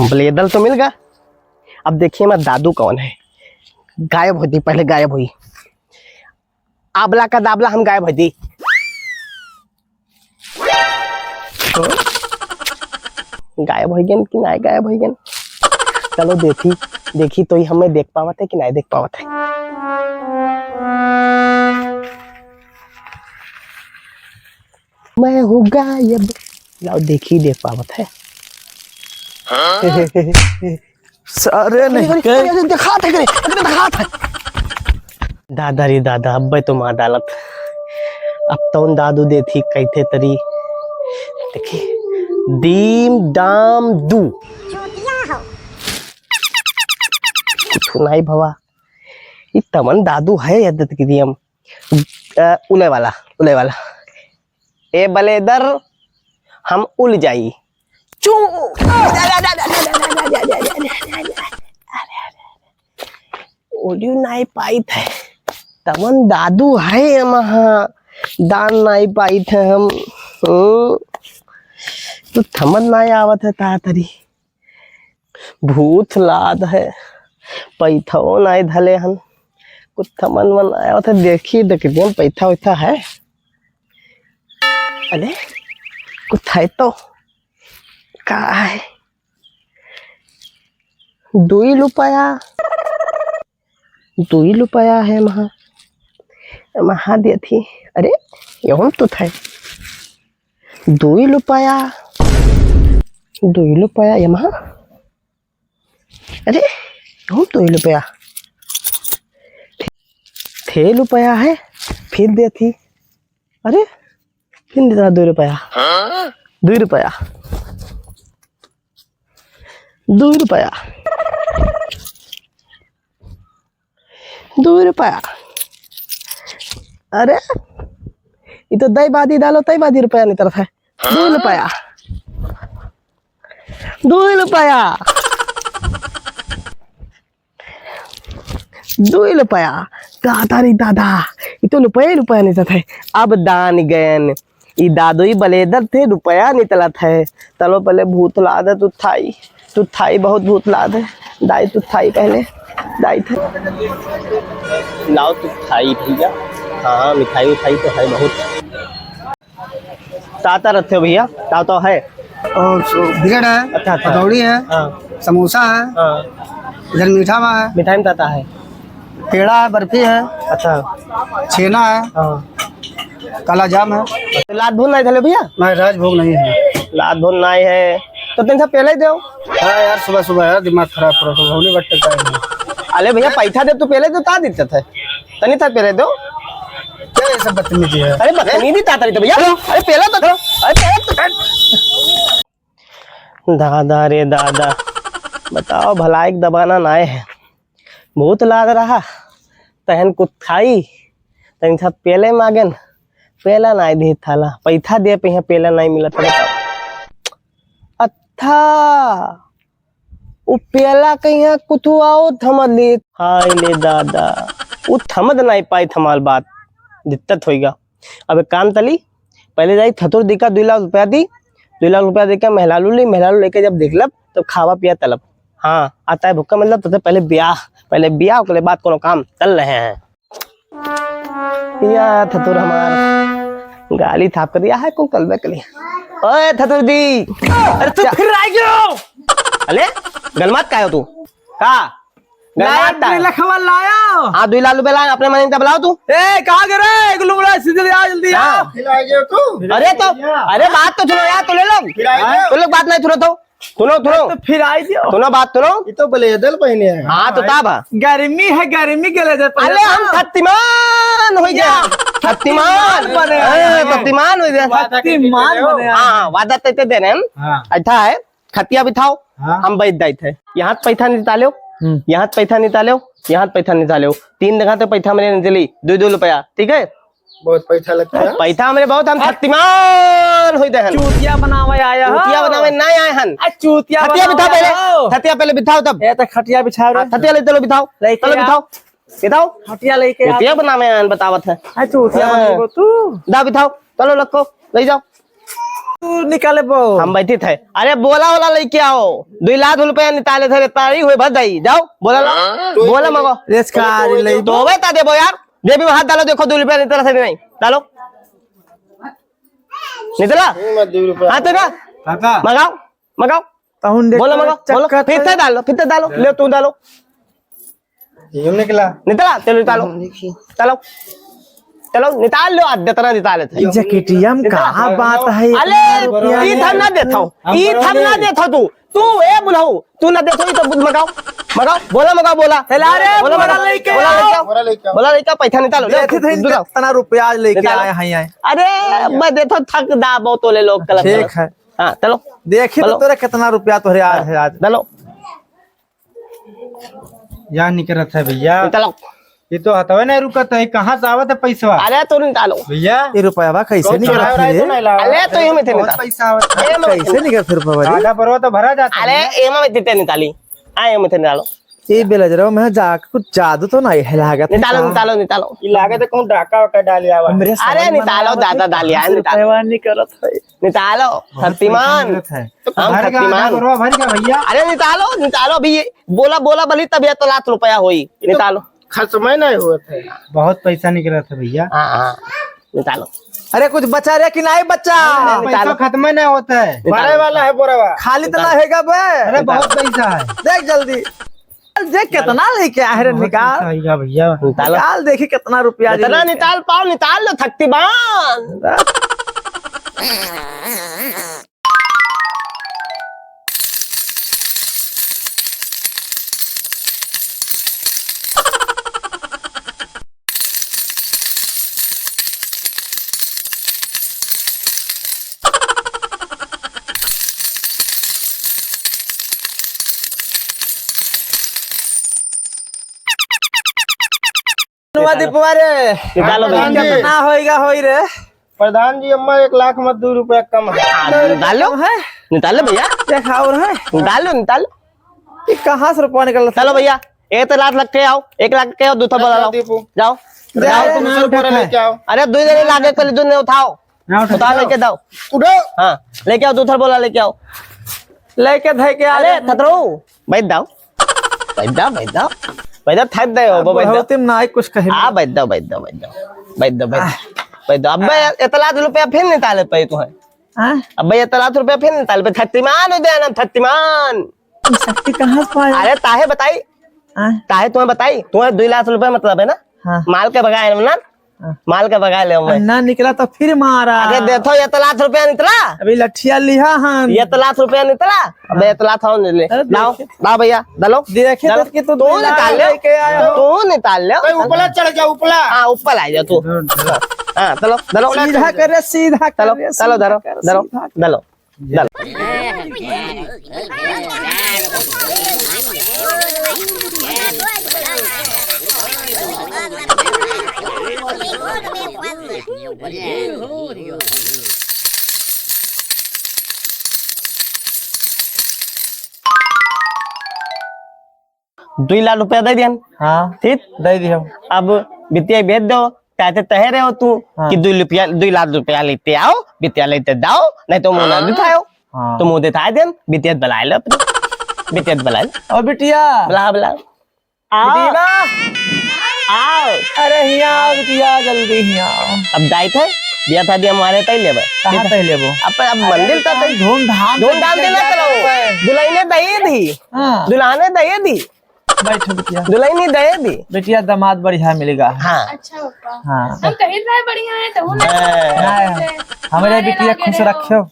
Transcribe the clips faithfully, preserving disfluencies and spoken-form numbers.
ब्लेदर तो मिल गया। अब देखिए, हमार दादू कौन है, गायब होती, पहले गायब हुई। आबला का दाबला हम गायब होती। गायब होइ गन कि नाय गायब होइ गन? चलो देखी, देखी तो ही हमें देख पावत है कि नाय देख पावत है। मैं हूँ गायब। लाओ देखी, देख पावत है। सारे नहीं अरे, अरे, अरे, दिखात है, अरे, अरे, दिखात है। दादा रे दादा, अब्बे तो मार डालत। अब तौन दादू देथी कैथे तरी। देखी, दीम दाम दू। कुछ नहीं भवा, ई तमन दादू है, ये दत की दियम। अ, उले वाला, उले वाला। ए बलेदर, हम उल जाई। चू। उलियो नाई पाइत है। तमन दादू है, हम हाँ दान नाई पाइत है हम। हम्म। तो थमन नाई आवत है तातरी। भूत लाद है, पैथवो नाई धले हन। कुछ थमन मन आया होता, देखी, देख दियम पैथा वैथा है। अरे, कुछ है तो, का है? दुई रुपया, दुई रुपया है महा, महा देथी। अरे, यहूँ तो था। दुई रुपया, दुई रुपया ये महा। अरे, यहूँ दुई रुपया। थे रुपया है, फिर देथी। अरे, फिर देता दुई रुपया। दुई रुपया। दुई रुपया। दुई रुपया। अरे, ई तो दई बादी डालो, तई बादी रुपया नितरत है। दुई रुपया। दुई रुपया। दुई रुपया। दादा रे दादा, ई तो रुपया ही रुपया नितरत है। अब दान गयन। ई दादोई बलेदर थे, रुपया नितलत है। चलो पहले भूत लाद है, तू थाई, तू थाई बहुत भूत लाद है। दाई तू थाई पहले, दाई थे। लाओ तू थाई भैया। हाँ, मिठाई उठाई तो है बहुत। ताता रखे हो भैया, ताता है। और सो-, ब्रेड है, अच्छा, अच्छा। पकौड़ी है, हाँ। समोसा है, हाँ। इधर मीठा में है। मिठाई में ताता है। पेड़ा है, बर्फी है। अच्छा। छेना है। हाँ। काला जाम है। तो लात भून नहीं धले भैया? नहीं, राजभोग नहीं है। लात भून नहीं है, तो तनिक सा पहले ही दो। हाँ यार, सुबह सुबह यार दिमाग खराब करो तो, होली बट्टे का है। अरे भैया, पैसा दे, तू पहले तो ता देते थे, तनिक सा पहले दो। क्या ये सब बदतमीजी है? अरे बदतमीजी ता तारी तो भैया। अरे पहले तो, अरे पहले तो। दादा रे दादा, बताओ, भलाई के दबाना नाय है। भूत लाद रहा, तहन कुत्थाई, तहन सब पेले मागेन, पेला नाय दी थाला, पैथा दे पे यहाँ पेला नाय मिलत है, बताओ। अत्था, उ पेला कहिया कुतुआओ थमद ली। हाय ले दादा, उ थमद नाय पाई थमाल बात, दिक्कत होइगा। अब एक काम तली, पहले जाई थतुर दिका दुई लाख रुपया दी, दुई लाख रुपया देके मेहलालू ली, मेहलालू लेके जब देखलब, तब खावा पिया तलब। हाँ, आता है भुक्का मतलब, तब से पहले ब्याह, पहले ब्याह, ओकरे बाद कोनो काम चल रहे हैं। या थतुर हमार गाली थाप कर दिया है, कौन कलबे के लिए? ओए थतुर दी, अरे तू क्या? फिर आ गयो? अरे, गलमात का हो तू? का? लाया, गलमात का दुई है? लखवा लाया। हाँ, दुई लाख रुपया लाया, अपने मने तब लाओ तू। ए, कहाँ गए रे? एक लुमड़ा सीधे आ, जल्दी आ। हाँ। फिर आ गयो तू? अरे तो, अरे बात तो सुनो यार, तू ले लो। फिर आ गयो। तू लोग बात नहीं सुनो तो। सुनो, सुनो। तो फिर आई दियो। सुनो बात, सुनो। ये तो ब्लेजर पहने हैं। हाँ, तो तब। गर्मी है, गर्मी के लिए अरे, हम शक्तिमान हो गया। शक्तिमान। शक्तिमान बने हैं। हाँ, शक्तिमान हो गया। शक्तिमान बने हैं। हाँ, वादा तैते दे रहे हैं। हाँ। अच्छा है, खटिया बिठाओ, हाँ। हम बैठ जाइत है। यहाँ पैसा निकालो, हम्म। यहाँ पैसा निकालो, यहाँ पैसा निकालो। तीन जगह तो पैसा मेरे निकली, दो दो रुपया, ठीक है? बहुत पैसा लगता है। पैसा हमरे बहुत, हम शक्तिमान होई दे हन। चूतिया बनावे आया हो। चूतिया बनावे ना आए हन। आ, चूतिया खटिया बनावे बिठाओ पहले। आया हो। खटिया पहले बिठाओ तब। ए, तो खटिया बिछाओ रे। हाँ, खटिया ले चलो बिठाओ। लेके चलो आओ। बिठाओ। बिठाओ। खटिया लेके आओ। चूतिया बनावे आए हन बतावत है। आ, चूतिया हाँ। बनावे तू। दा बिठाओ। चलो लक्को, ले जाओ। तू निकाले बो। हम बैठी थे। अरे बोला वाला लेके आओ। दुई लाख रुपया निकाले थे, तारी हुए भर दई। जाओ, बोला ला। हाँ? बोला मगो। रेस का तो, ले तो, तो। होवे ता देबो यार। जेबी में हाथ डालो, देखो, दुई रुपया निकला था कि नहीं? डालो। निकला? नहीं, मैं दुई रुपया हाँ, तो ना? काका। मगाओ, मगाओ। तहुन देख बोलो, मगाओ, बोलो। चक्का फिर से तो डालो, फिर से डालो। ले, तू डालो। ये निकला। निकला, चलो, निकालो। देखिए। चलो। चलो, निकाल लो, आज जितना निकाले थे। जकेटिया में निकाल। का बात है, अरे, इतना रुपया ई है। थम ना देथो। हम ई थम ना देथो तू। तू, ए बुढ़ऊ, तू ना देथो, ई तो बुढ़ मगाओ। मगाओ, बोला मगाओ, बोला। चला रे, बोला बोला मगाओ। लेके बोला आओ। लेके आओ। बोला लेके आओ। बोला लेके आओ, पैसा निकालो, लो, देखी थे तू जाओ। कितना रुपया आज लेके निकालो। आए हैं, आए। अरे, मैं देथो थक दा, बहुत तोले लोग कलर ठीक कलर। है। हाँ, चलो। देखी तो चलो। तोरे कितना रुपया तोरे आज हाँ, है आज। चलो। या निकलत है भैया। निकालो। ये तो हथवे नहीं रुकत है, कहाँ से आवत है पैसवा? अरे तू निकालो। भैया। ये रुपयावा कैसे कौन निकलत चढ़ाव है रहा है रे? तो नहीं लावा? अरे तो यूं में थे बहुत निकाल। पैसा आवत है। ए, मैं कैसे निकलत है रुपयावा रे? आधा बरवा तो भरा जाता अरे है। एमा में तिते निकाली। आ एमा में थे निकालो। ये बेलजरवा में जाके कुछ जादू तो नहीं है लागत है निकालो, का? निकालो, निकालो। ये लागत है कौन डाका वाका डाल आवा। हमरे अरे समझ में निकालो, आवत है, दादा डाल आया, कहाँ से निकालो। रुपयावा निकलत है? निकालो, बहुत शक्तिमान। पैसा निकलत है। हम भर गया, शक्तिमान। आधा बरवा भर गया भैया। अरे निकालो, निकालो अभी ये। बोला, बोला भली तब ये तो लाख रुपया होई। ये तो निकालो। खत्म ही नहीं हुआ था। बहुत पैसा निकला था भैया। हाँ, हाँ, निकालो। अरे कुछ बचा रे कि नहीं बचा? अरे निकालो। पैसा खत्म ही नहीं होता है। निकालो। भरे वाला है बोरावा। खाली तो ना हैगा बे। अरे बहुत पैसा है। देख जल्दी। देख कितना लेके आए रे, बहुत निकाल। पैसा आएगा भैया। निकालो। निकाल, देखी कितना रुपया जितना निकाल पाओ, निकाल लो, शक्तिमान। नवा दीपवा रे। निकालो भैया। प्रधान जी। कितना होइगा होई रे? प्रधान जी, अम्मा एक लाख मत, दो रुपया कम है। हाँ, निकालो। कम है? निकालो भैया। देख और है? निकालो, निकालो। ये कहाँ से रुपया निकल रहा? चलो भैया, एक तो लाख लग के आओ, एक लाख के आओ, दूसरा बोला लाओ। दीपू। जाओ। जाओ, जाओ, तुम दूसरा बोला लेके आओ। अरे, दो जने लागे, पहले दो ने उठाओ। ना उठाओ। उठा लेके जाओ। उठो। हाँ, लेके आओ, दूसरा बोला लेके आओ। लेके धै के आ अरे, रहे हैं। थतरू, बैठ जाओ। बैठ जाओ, बैठ जाओ। बैठ जाओ, थक गए हो, अब बैठ जाओ। बहुत ही ना कुछ कहे। हाँ, बैठ जाओ, बैठ जाओ, बैठ जाओ। बैठ जाओ, बैठ जाओ। आह। बैठ जाओ। अब्बे, आह। इतना लाख रुपया फिर निकाले पे तू है। हाँ? अब्बे, इतना लाख रुपया फिर निकाले पे। शक्तिमान हो गया ना, शक्तिमान। शक्ति कहाँ से पाया? अरे, ताहे बताई। हाँ। ताहे तुम्हें बताई? तुम्हें दो लाख रुपया मतलब है ना? हाँ। माल के बगाए ना? हाँ। माल के बगाए ले मैं। ना निकला तो फिर मारा। अरे, देखो, इतना लाख रुपया निकला। अभी लठिया लिहा हम। इतना लाख रुपया निकला। अबे, इतना लाख हम ले ले। अरे, लाओ, देखे। लाओ भैया, डालो। देखे डालो। तो कि तू तू दो लाख निकाल ले। लेके आया हो। तू निकाल ले। तो ऊपला चढ़ जा, ऊपला। हाँ, ऊपर आ जा तू। हाँ, चलो, डालो। सीधा कर रे, सीधा कर चलो, रे, चलो, सीधा डालो, कर, डालो, सीधा कर। डालो। दुई लाख रुपया दे दिहन। हाँ, ठीक? दे दिहन। अब बिटिया भेज दो, कहते तहे रहे हो तू हाँ। कि दुई रुपया, दुई लाख रुपया लेते आओ, बिटिया लेते जाओ, नहीं तो मुँह ना हाँ। दिखाओ। हाँ। तो मुँह दिखाए देन, बिटिया बुलाए लो अपने। बिटिया बुलाए लो। ओ बिटिया। बुला, बुला। आओ। बिटिया। आओ। अरे हिया आओ बिटिया, जल्दी हिया आओ। अब जाइत है, बिया शादी हमारे तय लेबे। कहाँ तय लेबो? अब, अब अरे मंदिर तक तय। धूमधाम से धूमधाम से बिटिया ना करो। जाओ। दुल्हने दहेज दी। हाँ। दुल्हने दहेज दी। बैठो बिटिया। दुल्हनी दहेज दी। बिटिया दामाद बढ़िया मिलेगा। हाँ। अच्छा पापा। हाँ। हम कहित रहे बढ़िया है, तो वो ना। हाँ। नहीं, हमरे बिटिया खुश रखियो।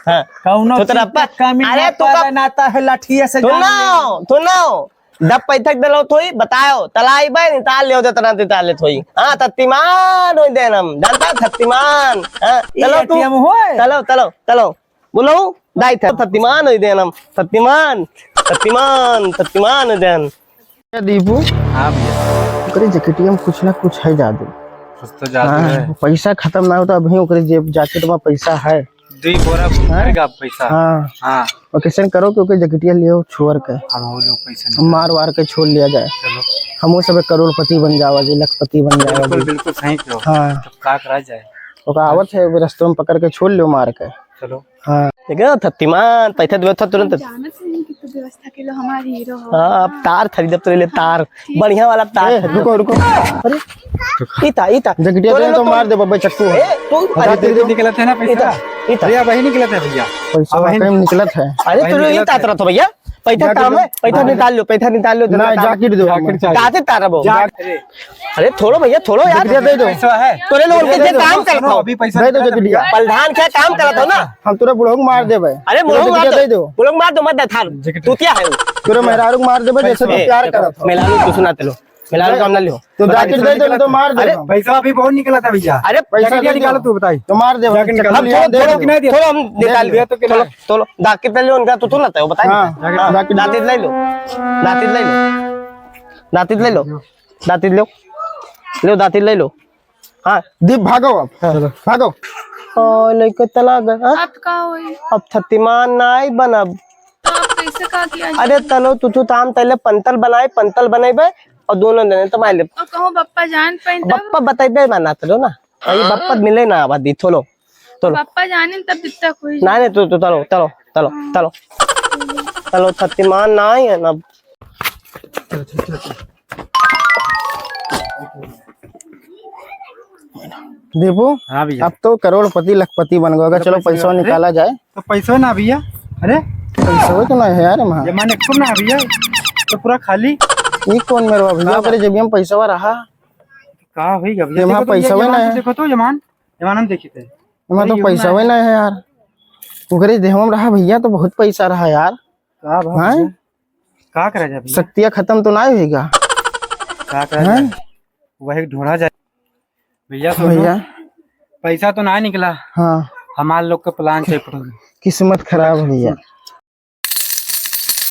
हाँ। कौनो चीज के कमी अरे ना तू पड़े, ना तो है लाठिया से सुनो, जान ले। सुनो। दब पैठक देलो थोई, बताओ, तलाई बे, निताल लियो, जतना निताल ले थोई। हाँ, शक्तिमान होई देन हम, जानता, शक्तिमान। हाँ, ई चलो तू, ए टी एम होए। चलो, चलो, चलो। बोलो, दाई थे, शक्तिमान होई देन हम, शक्तिमान, शक्तिमान, शक्तिमान होई देन। ए दीपू। हाँ भैया। ओकरे जैकेटिया में कुछ ना कुछ है जादू। कुछ तो जादू हाँ, है। पैसा खत्म ना होता, अभी ओकरे जेब जैकेट में पैसा है। दुई बोरा हाँ? भर का पैसा। हाँ। हाँ। और कैसे करो कि ओके जैकेटिया लियो छुअर के। हम वो लोग पैसा नहीं मार वार के छोड़ लिया जाए। चलो। हम वो सब करोड़पति बन जावा जी, लखपति बन जावा बिल्कुल, जी। बिल्कुल सही कहो। हाँ। तो का करा जाए? ओका आवत है, अभी रस्ते में पकड़ के छोड़ लियो मार के। हाँ। देखो, थत्तीमान, पैसा देबे तो तुरंत। जानत नहीं कि तू व्यवस्था के लो, हमार हीरो हो। हाँ, अब तार खरीदब तो ले तार, ठीक। बढ़िया वाला तार ए, खरीदब। रुको, रुको। अरे, इता, इता। जकटिया तोरे दे तो लोग मार दे, बब्बे चक्कू। ए, तू, अरे, अरे, दे दे। निकलत है ना पैसा। इता, इता। अरे, वही निकलत है भैया। पैसा अब वही कहीं निकलत है। अरे, वही तू निकलत इता है। तरत हो भैया। पैसा जाके काम दे। है, पैसा निकाल लो, पैसा निकाल लो, ना, निकाल लो। जाकिट दो। जाकिट चाहिए। दाते तारा बो। जा-, अरे थोड़ो भैया, थोड़ो यार। जकटिया दे दो। पैसा है। तोरे लोग के दे दो। काम करत हो। अभी पैसा दे दो निकाल जकटिया। दिया। प्रधान क्या काम करत हो ना? हम तोरे बुढ़ऊ को मार देबे। अरे बुढ़ऊ मार दो। दे दो। बुढ़ऊ मार दो, मत दे थार। जकटिया। तू क्या है? तोरे मेहरारू को मार देबे, जैसे तू ए, प्यार करत हो। मेहरारू कुछ ना तलो। मेहरारू काम ना लियो। तो जाकिट दे दो, नहीं तो मार देबे हम। पैसा अभी बहुत निकला था भैया। अरे पैसा जकटिया दे दो। निकालो तू बताई। तो मार देबे। जाकिट निकालो। हम थोड़ा, दे थोड़ा, दो। थोड़ा हम निकाल दे लो। दिया तो क्या थोड़ा, है? थोड़ा। दाकित ले लो उनका, तो तू ना तो बताई। हाँ, हाँ। दाकित ले लो। दाकित ले लो। दाकित ले लो। दाकित लो। लो, दाकित ले लो। हाँ। दीप, भागो अब। हाँ। चलो। भागो। ओ, लइका चला गया, हाँ? अब का होई? अब थत्तीमान नाई बनब। तो अब कैसे का किया जाए? अरे तलो, तू, तू ताम तैले पंतल बनाए, पंतल बनेबे और दोनों जने तो मार ले। और कहूँ बप्पा जान पाइन तब? बप्पा बताइबे माना तलो ना। अरे बप्पा मिले ना आबादी, चलो, चलो। बप्पा जानिन तब दित्ता कोई। नहीं, नहीं, तू, तू, चलो, चलो, चलो, हाँ। चलो। चलो, शक्तिमान ना है ना। दीपू, हाँ भैया। अब तो करोड़पति, लखपति बन गया। चलो, चलो, पैसा पैसा निकाला जाए। तो पैसा ना भैया। अरे पैसा तो ना है यार, माँ। ये माने एक ना भैया, तो पूरा खाली। ये कौन मेरे भैया? हाँ। तेरे जेबिया में पैसा रहा। का होई गया भैया? ये वहाँ देखो तो, ये, पैसा ये हुआ मान ना तो है। देखो तो, ये मान, ये मान हम देखी थे। ये मान तो अरे, ये पैसा ना हुआ है। ना है यार। ओकरे देह में रहा भैया, तो बहुत पैसा रहा यार। का भा हाँ? भैया? का करा जाए भैया? शक्तियाँ खत्म तो ना होइगा? का करा हाँ? जाए? वही ढूंढा जाए। भैया सुनो, भैया। पैसा तो ना निकला। हाँ। हमार लोग का plan चेपट हो गया। किस्मत खराब है भैया।